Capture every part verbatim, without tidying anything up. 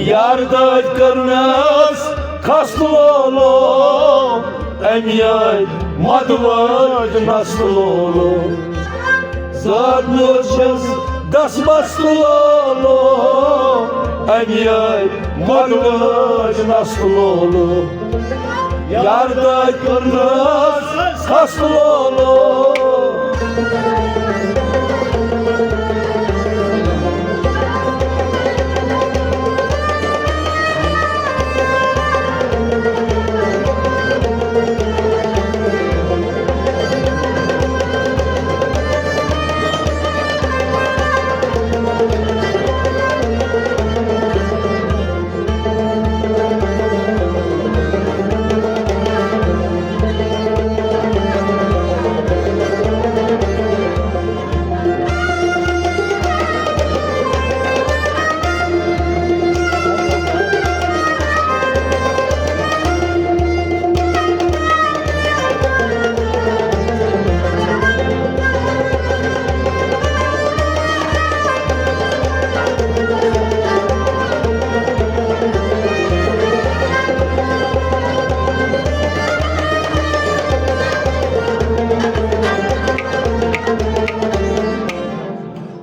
یار دٲدۍ کٔرنَس خستہٕ لولو، أمۍ یٲدۍ مَدٕ وٲج نَستہٕ لولو۔ زٲد موج چھَس دَس بَستہٕ لولو، أمۍ یٲدۍ مَدٕ وٲج نَستہٕ لولو۔ یار دٲدۍ کٔرنَس خستہٕ لولو۔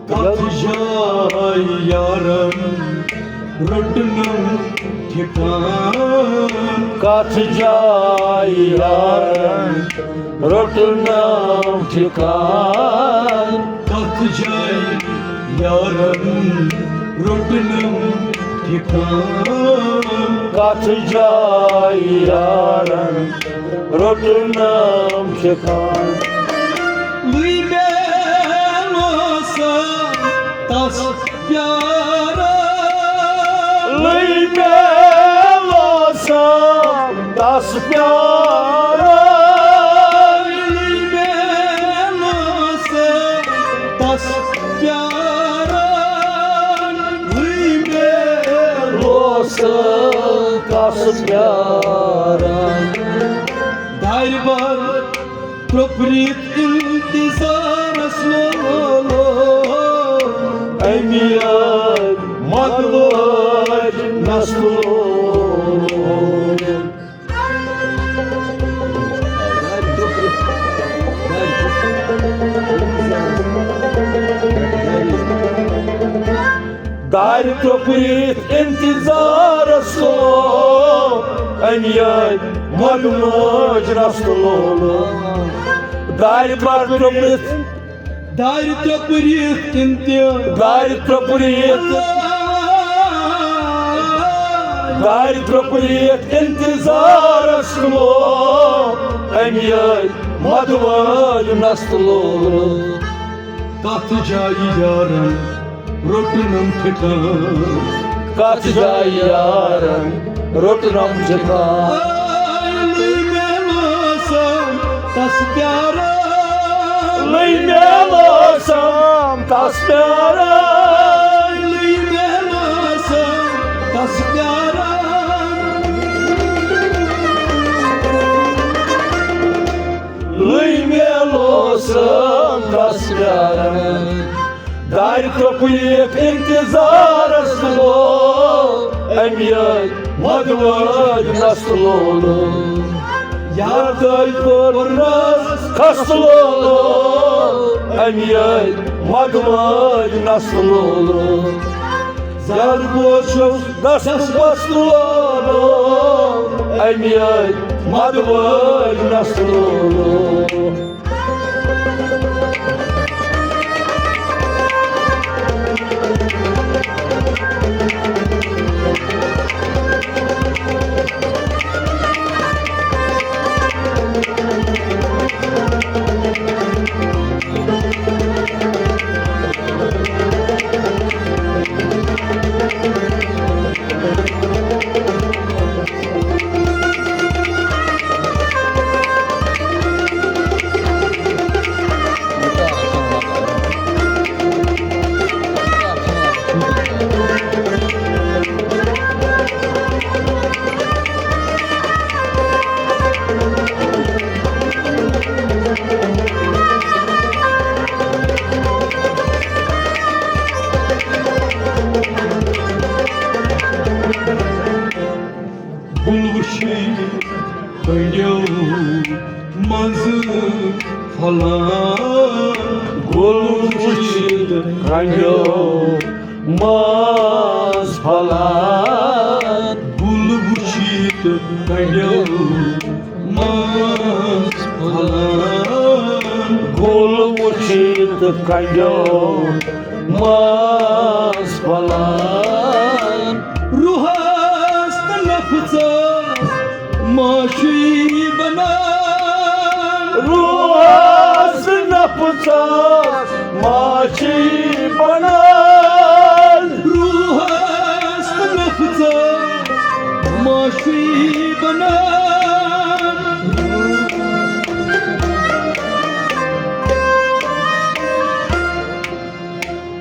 کتھ جایہِ یارن روٚٹنم ٹھکان؟ کتھ جایہِ یارن روٚٹنم ٹھکان؟ کتھ جایہِ یارن روٚٹنم ٹھکان؟ کتھ جایہِ یارن روٚٹنم ٹھکان؟ لُے مےٚ لوسا تس پیاران۔ لُے مےٚ لوسا تس پیاران۔ لُے مےٚ لوسا تس پیاران۔ لُے مےٚ لوسا تس پیاران۔ دارِ بار ترٛوپرِتھ انتظارس لولو، أمۍ یٲدۍ مَدٕ وٲج نَستہٕ لولو۔ دارِ ترٛوپرِتھ انتظارس لولو، أمۍ یٲدۍ مَدٕ وٲج نَستہٕ لولو۔ دارِ پتہٕ ترٛوپرِتھ، دارِ ترٛوپرِتھ انتظار، دارِ ترٛوپرِتھ، دارِ ترٛوپرِتھ انتظارس لولو، أمۍ یٲدۍ مَدٕ وٲج نَستہٕ لولو۔ کتھ جایہِ یارن روٚٹنم ٹھکان؟ کتھ جایہِ یارن روٚٹنم ٹھکان؟ لُے مےٚ لوسم تس پیاران۔ لُے مےٚ لوسم تس پیاران۔ لُے مےٚ لوسم تس پیاران۔ لُے مےٚ لوسم تس پیاران۔ دارِ ترٛوپرِتھ انتظارس لولو، أمۍ یٲدۍ مَدٕ وٲج نَستہٕ لولو۔ یار دٲدۍ کٔرنَس خستہٕ لولو، أمۍ یٲدۍ مَدٕ وٲج نَستہٕ لولو۔ زٲد موج چھَس دَس بَستہٕ لولو، أمۍ یٲدۍ مَدٕ وٲج نَستہٕ لولو۔ کنڈیو منٛز پھۄلان۔ گُل وُچھِتھ کنڈیو منٛز پھۄلان۔ گُل وُچھِتھ کنڈیو منٛز پھۄلان۔ گُل وُچھِتھ کنڈیو منٛز پھۄلان۔ روحس تہٕ نفسس معاشی بنان۔ روحس نفسس معاشی بنان۔ روحس نفسس معاشی بنان۔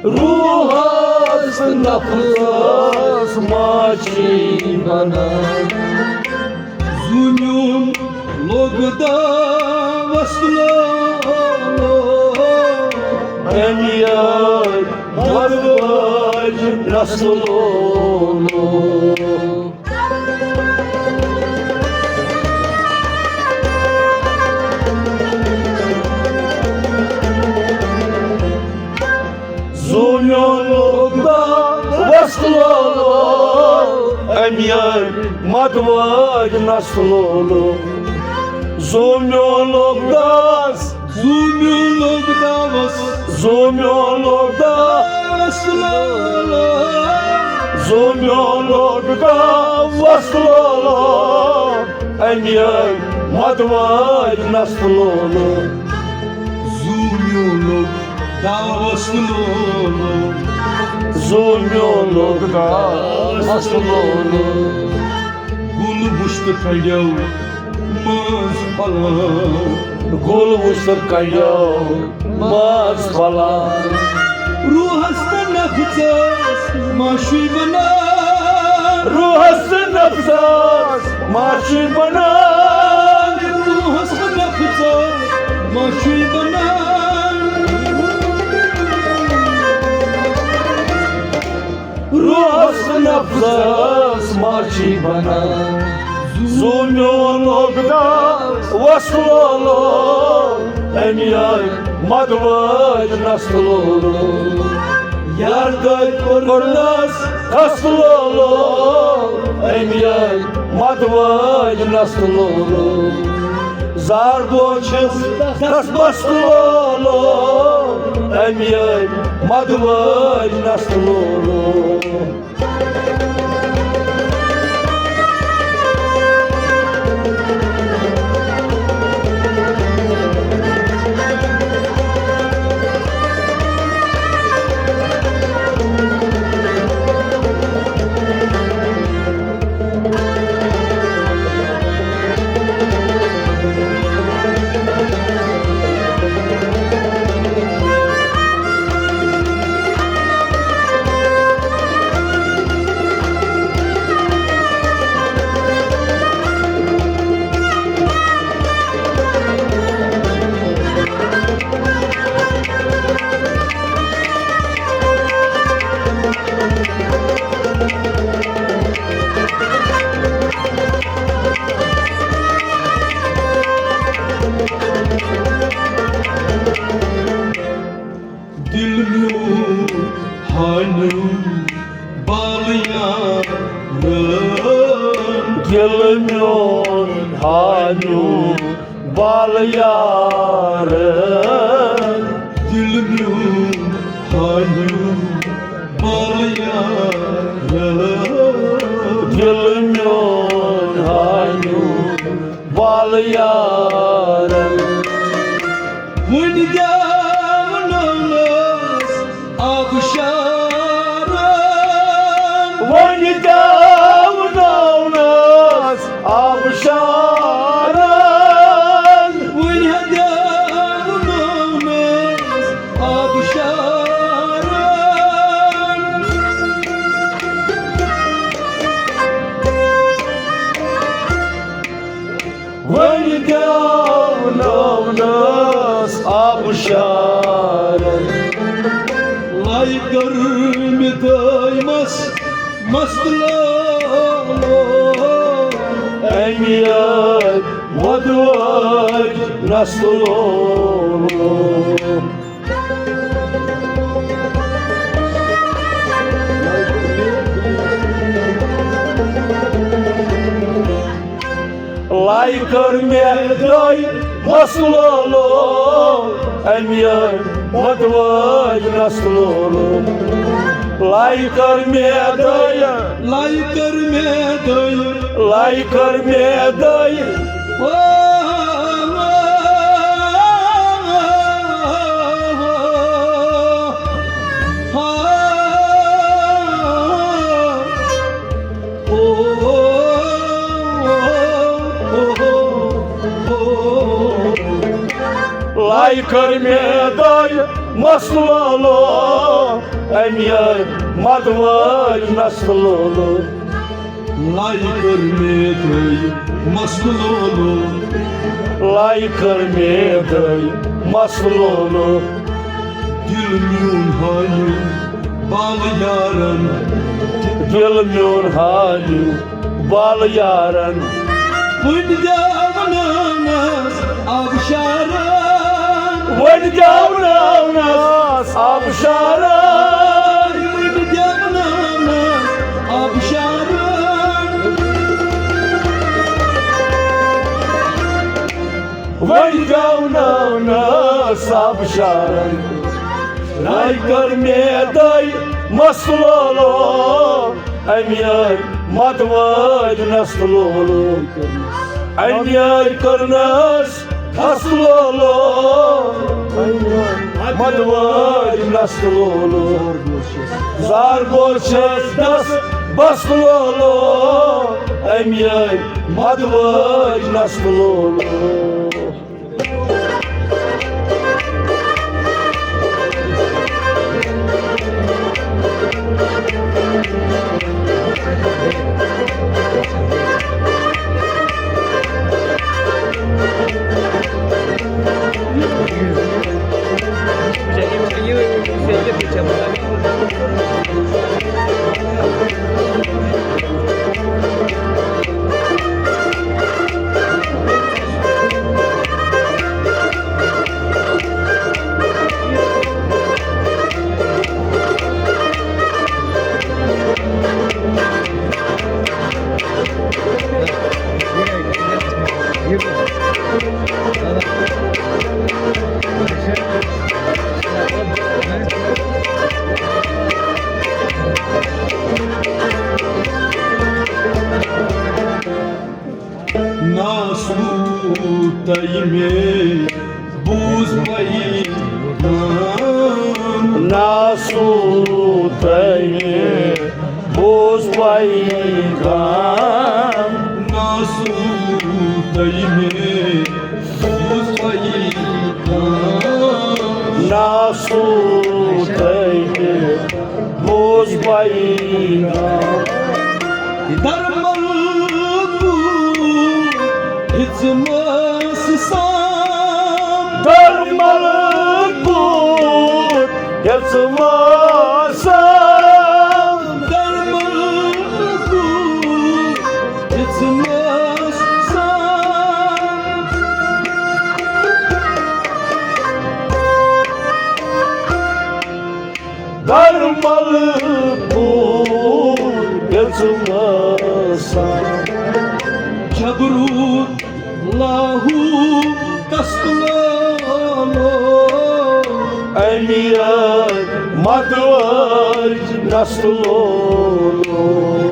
روحس نفسس معاشی بنان۔ زوٗنیُن لوٚگ داوس لولو۔ أمۍ یٲرۍ مدواج نس لولو۔ زوٗنیُن لوٚگ داوس لولو، أمۍ یٲرۍ مدواج نس لولو۔ زوٗنیُن لوٚگ داوس۔ زوٗنیُن لوٚگ داوس۔ زوٗنیُن لوٚگ داوس لولو۔ زوٗنیُن لوٚگ داوس لولو، أمۍ یٲرۍ مدواج نس لولو۔ زوٗنیُن لوٚگ داوس لولو۔ زوٗنیُن لوٚگ داوس لولو۔ گُل وُچھتہٕ کنڈیو منٛز پھۄلان۔ گُل وُچھتہٕ کنڈیو منٛز پھۄلان۔ روحس تہٕ نفسس معاشی بنان۔ روحس تہٕ نفسس معاشی بنان۔ روحس تہٕ نفسس معاشی بنان۔ روحس نفسس معاشی بنان۔ زوٗنیُن لوٚگ داوس لولو، أمۍ یٲرۍ مدواج نس لولو۔ یار دٲدۍ کوٚرنس کس لولو، أمۍ یٲرۍ مدواج نس لولو۔ زار بوچھس تس بس لولو، أمۍ یٲرۍ مدواج نس لولو۔ دل میون ہانیو بال یارن۔ دل میون ہانیو بال یارن۔ دل میون ہانیو بال یارن۔ دل میون ہانیو بال یارن۔ وۄنۍ گٮ۪ونٲونس آبشارن۔ وۄنۍ گٮ۪ونٲونس آبشارن۔ وۄنۍ گٮ۪ونٲونس آبشارن۔ وۄنۍ گٮ۪ونٲونس آبشارن۔ لَے کٔر مےٚ دٲیمس مست لولو۔ أمۍ یٲرۍ وۄدوٲج نستہٕ لولو۔ لَے کٔر مےٚ دٔے مستہٕ لولو، أمۍ یٲر وۄدوٲج نستہٕ لولو۔ لَے کٔر مےٚ دٔے، لَے کٔر مےٚ دٔے، لَے کٔر مےٚ دٔے۔ لَے کٔر مےٚ دٔے مستہٕ لولو، أمۍ یٲر وۄدوٲج نستہٕ لولو۔ لَے کٔر مےٚ دٔے مستہٕ لولو۔ لَے کٔر مےٚ دٔے مستہٕ لولو۔ دِل میون ہایہِ بال یارن۔ دِل میون ہایہِ بال یارن۔ وۄنۍ دیاوناونس آبشارن۔ وۄنۍ دیاوناونس آبشارن۔ وۄنۍ دیاوناونس آبشارن۔ وۄنۍ دیاوناونس آبشارن۔ لَے کٔر مےٚ دٔے مستہٕ لولو، أمۍ یٲر وۄدوٲج نستہٕ لولو۔ أمۍ یٲر کٔرنس دستہٕ لولو، أمۍ یٲر وۄدوٲج نستہٕ لولو۔ زار گوٚو چھس دس بستہٕ لولو، أمۍ یٲر وۄدوٲج نستہٕ لولو۔ ناسوٗ تۄہہِ مےٚ بوٗز پیغام۔ ناسوٗ تۄہہِ مےٚ بوٗز پیغام۔ ناسوٗ تۄہہِ مےٚ بوٗز پیغام۔ ناسوٗ تۄہہِ مےٚ بوٗز پیغام۔ درمل پوٗر ہیٚژمس سام۔ درمل پوٗر ہیٚژمس سام۔ درمل پوٗر ہیٚژمس سام۔ درمل پوٗر ہیٚژمس سام۔ جبروت لاہور دستہٕ لولو۔ أمۍ یٲر وۄدوٲج نستہٕ لولو۔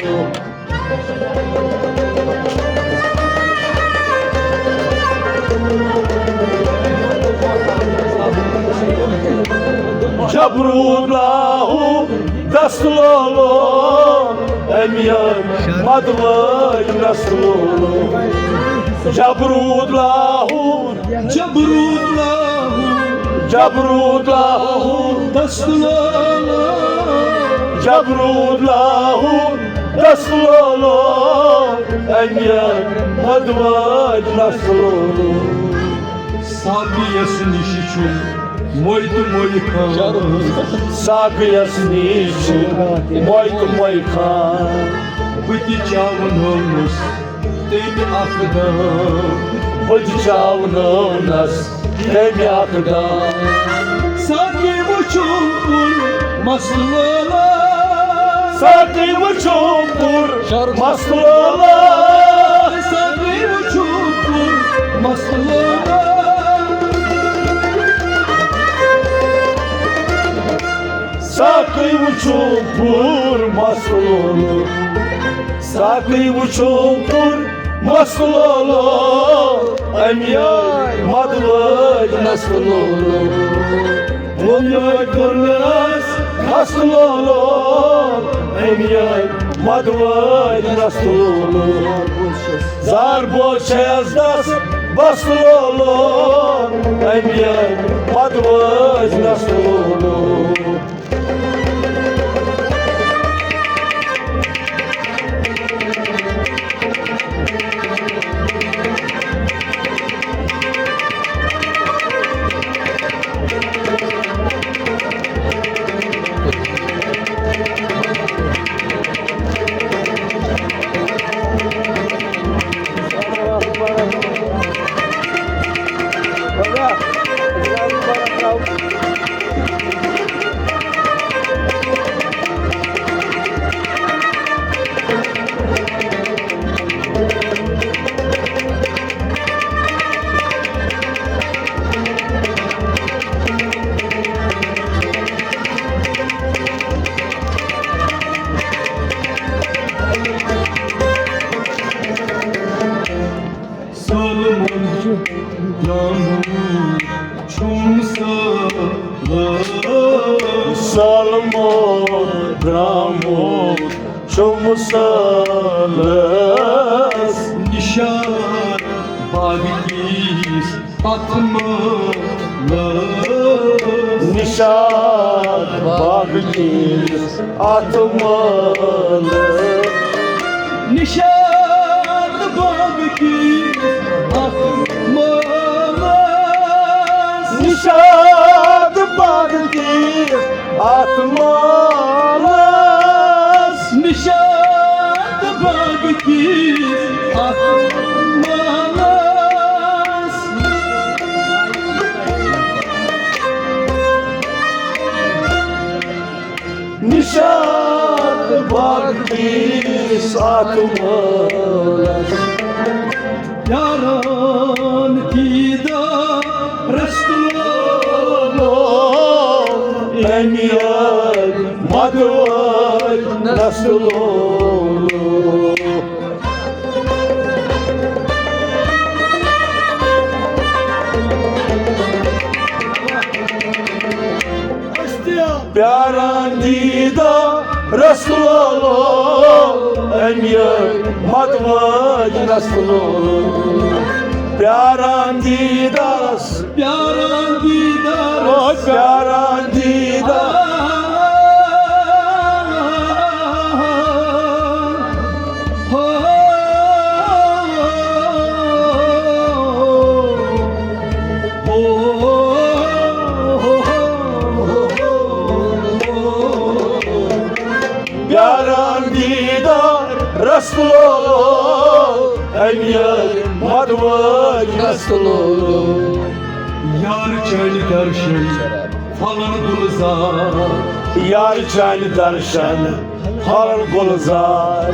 جبروت لاہور دستہٕ لولو، أمۍ یٲر وۄدوٲج نستہٕ لولو۔ جبروت لاہور، جبروت لاہور، جبروت لاہور دستہٕ لولو۔ جبروت لاہور دستہٕ لولو، أمۍ یٲر وۄدوٲج نستہٕ لولو۔ ساقیَس نِش چھُ موے تہٕ موے خان۔ ساقیَس نِش چھُ موے تہٕ موے خان۔ بہٕ تہِ چاوٕ نوٚونَس تٔمۍ اکھ دام۔ بہٕ تہِ چاونٲونس تٔمۍ اکھ دام۔ ساقی وٕچھُم پوٗرٕ مست لولو۔ ساقی وٕچھُم پوٗرٕ مست لولو۔ ساقی وٕچھُم پوٗرٕ مست لولو۔ ساقی وٕچھُم پوٗرٕ مست لولو۔ ساقی وٕچھُم پوٗرٕ مست لولو، أمۍ یٲرۍ مدوٲرۍ نست لولو۔ ووٚن یٲرۍ کوٚرنس مست لولو، أمۍ یٲرۍ مدوٲرۍ نست لولو۔ زار بوز چھس دس بس لولو، أمۍ یٲرۍ مدوٲرۍ نست لولو۔ سلمان درامُت چھُم سالس۔ سلمان درامُت چھُم سالس۔ نشاط باغ کِس اتھ مٲلس۔ نشاط باغ کِس اتھ مٲلس۔ نشاط باغ کِس اتھ مٲلس۔ نشاط باغ کِس اتھ مٲلس۔ نشاط باغ کِس اتھ مٲلس۔ نشاط باغ کِس اتھ مٲلس۔ یاران دیدارس لولو، أمۍ یٲرۍ مدوٲرۍ نست لولو۔ پیاران دیدارس لولو، أمۍ یٲرۍ مدوٲرۍ نست لولو۔ پیاران دیدارس، پیاران دیدارس، پیاران دیدار۔ پیاران دیدارس لولو، أمۍ یٲرۍ مدوٲرۍ نست لولو۔ یار چانہِ درشن پھۄلن گُلزار۔ یار چانہِ درشن پھۄلن گُلزار۔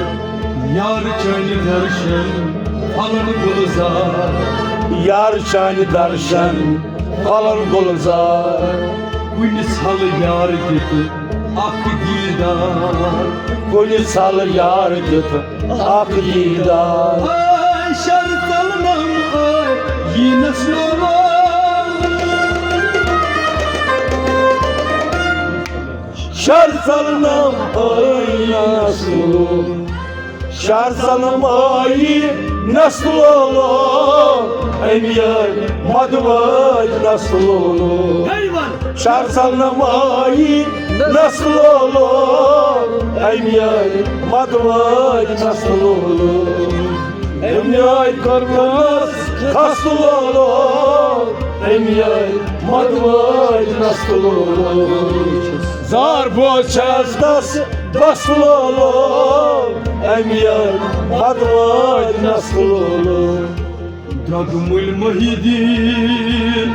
یار چانہِ درشن پھۄلن گُلزار۔ یار چانہِ درشن پھۄلن گُلزار۔ کُنہِ ژھل یار دِتھ اکھ دیدار۔ کُنہِ ژھل یار دِتھ اکھ دیدار۔ آے شر ژلنم آے یی نس لولو۔ شر ژلنم آے یی نس لولو۔ شر ژلنم آے یی نس لولو۔ أمۍ یٲرۍ مدوٲرۍ نس لولو۔ شر ژلنم آے یی نس لولو۔ أمۍ یٲرۍ مدوٲرۍ نس لولو۔ أمۍ یٲرۍ کٔرنس خس لولو۔ أمۍ یٲرۍ مدوٲرۍ نس لولو۔ زار بوز چھس دس بس لولو۔ أمۍ یار پتہٕ وٲتۍ نسلہٕ لولو۔ درٛۄدٕ مٔلۍ محی الدیٖن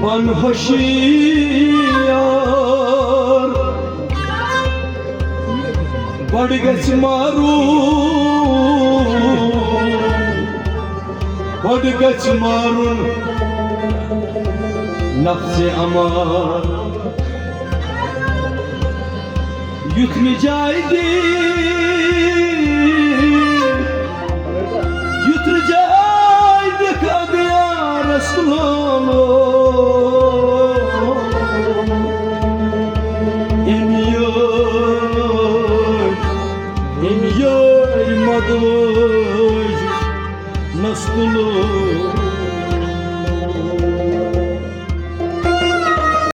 بن ہوشیار، گۄڈٕ گژھِ مارُن، گۄڈٕ گژھِ مارُن نفسِ امار۔ یُتھ نہٕ جاے دی، یُتھ نہٕ جاے دِکھ اغیارس لولو۔ أمۍ یٲرۍ، أمۍ یٲرۍ مۄدوج نستہٕ لولو۔